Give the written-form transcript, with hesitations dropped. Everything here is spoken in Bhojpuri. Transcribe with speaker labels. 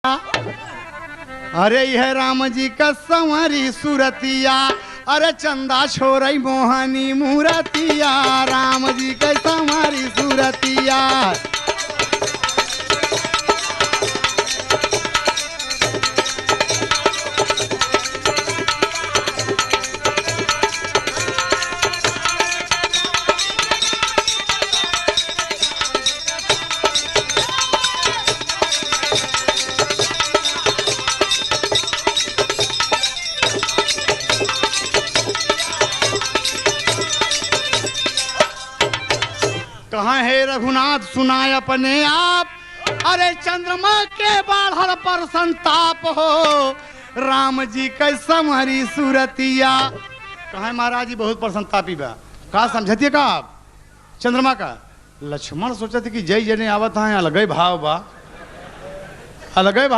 Speaker 1: अरे यह राम जी का संवरी सूरतिया, अरे चंदा छोरई मोहनी मूरतिया, राम जी का संवरी सूरतिया। कहाँ है रघुनाथ सुनाए अपने आप, अरे चंद्रमा के बाढ़ पर संताप हो, राम जी के समहरी सूरतिया। कहाँ महाराज जी बहुत पर संतापी बा, का समझतिए का आप चंद्रमा का? लक्ष्मण सोचते कि जय जने आवत है, अलग भाव बा, अलग